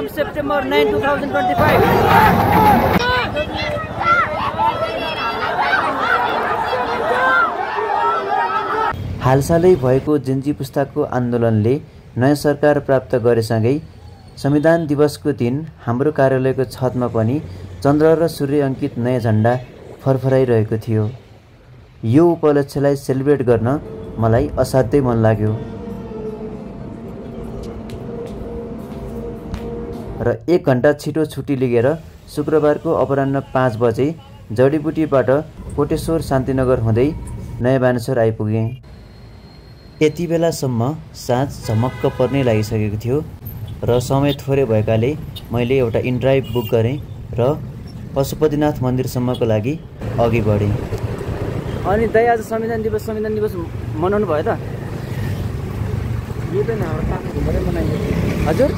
from September 9, 2025. हालसालै भएको Gen Z पुस्ताको आन्दोलनले नयाँ सरकार प्राप्त गरेसँगै संविधान दिवसको दिन हाम्रो कार्यालयको छतमा पनि चन्द्र र सूर्य अङ्कित नयाँ झन्डा फरफराइरहेको थियो। यो उपलक्ष्यलाई सेलिब्रेट गर्न मलाई असाध्यै मन लाग्यो र 1 घण्टा छिटो छुट्टी लिएर शुक्रबारको अपराह्न 5 बजे जडीबुटीबाट कोटेश्वर शान्तिनगर हुँदै नयाँ बानेश्वर आइपुगेँ। यति बेलासम्म साँझ झमक्क पर्नै लागिसकेको थियो र समय थोरै भएकाले मैले एउटा इनड्राइभ बुक गरेँ र पशुपतिनाथ मन्दिरसम्मको लागि अघि बढेँ। अनि दाइ आज संविधान दिवस मनाउनु भयो त? यो त हाम्रो काम घुमेरै मनाइयो। हजुर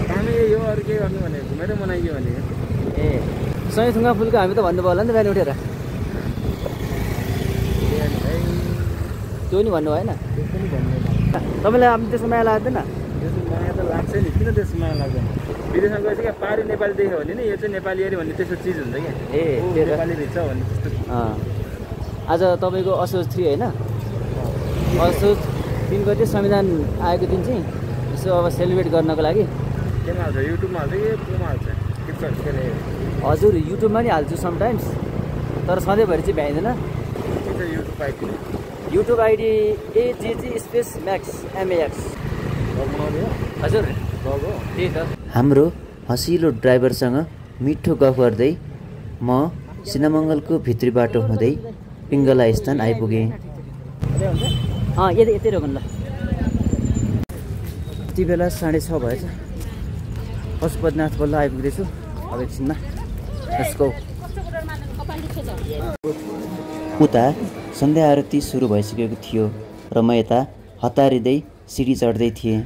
कामै यो अरू के गर्नु भने घुमेरै मनाइयो भने। ए सय थुङ्गा फुलको हामी त भन्नुभयो होला नि त बिहान उठेर। त्यो नि भन्नु भएन? तपाईँलाई अब त्यसको माया लाग्दैन? त्यसको माया त लाग्छ नि, किन त्यसको माया लाग्दैन? विदेशमा गएपछि क्या पारी नेपाली देख्यो भने नि यो चाहिँ नेपाली अरे भन्ने त्यस्तो चिज हुन्छ क्या। ए नेपाली रहेछ भन्ने त्यस्तो। आज तपाईँको असोज 3 होइन? असोज 3 गते संविधान आएको दिन चाहिँ यसो अब सेलिब्रेट गर्नको लागि केमा हाल्छ? युट्युबमा हाल्छ कि केमा हाल्छ? हजुर युट्युबमा नि हाल्छु समटाइम्स, तर सधैँभरि चाहिँ भ्याइँदैन। YouTube ID AGG_max MAX। हजुर त्यही त। हाम्रो हँसिलो ड्राइभरसँग मिठो गफ गर्दै म सिनामङ्गलको भित्री बाटो हुँदै पिङ्गला स्थान आइपुगेँ। यतै रोक्नु ल। यति बेला 6:30 भएछ। पशुपतिनाथ बल्ल आइपुग्दैछु अब एकछिनमा। Let's go. उता सन्ध्या आरती सुरु भइसकेको थियो र म यता हतारिँदै सिडी चढ्दै थिएँ।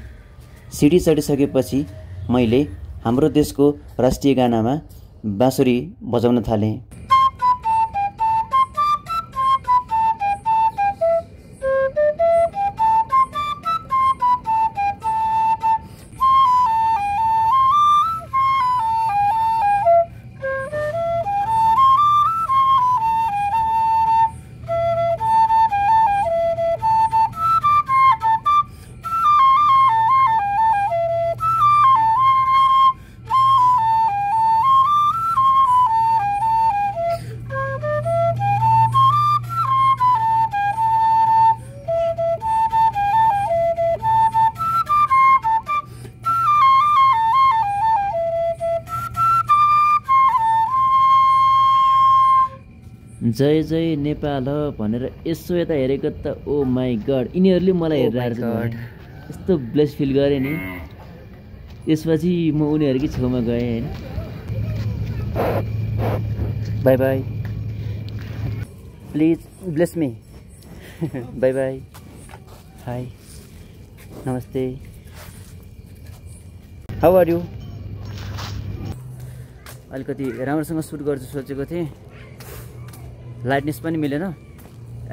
सिडी चढिसकेपछि मैले हाम्रो देशको राष्ट्रिय गानामा बाँसुरी बजाउन थालेँ। जय जय नेपाल भनेर यसो यता हेरेको त ओ माई गड, यिनीहरूले मलाई हेरेर यस्तो ब्लेस फिल गरेँ नि। त्यसपछि म उनीहरूकै छेउमा गएँ होइन। Bye bye, please bless me. Bye bye, hi, नमस्ते, हाउ आर यु? अलिकति राम्रोसँग सुट गर्छु सोचेको थिएँ, लाइटनेस पनि मिलेन।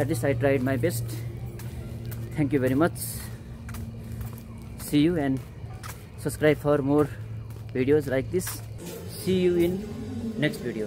At least I tried my best. Thank you very much. See you and subscribe for more videos like this. See you in next video.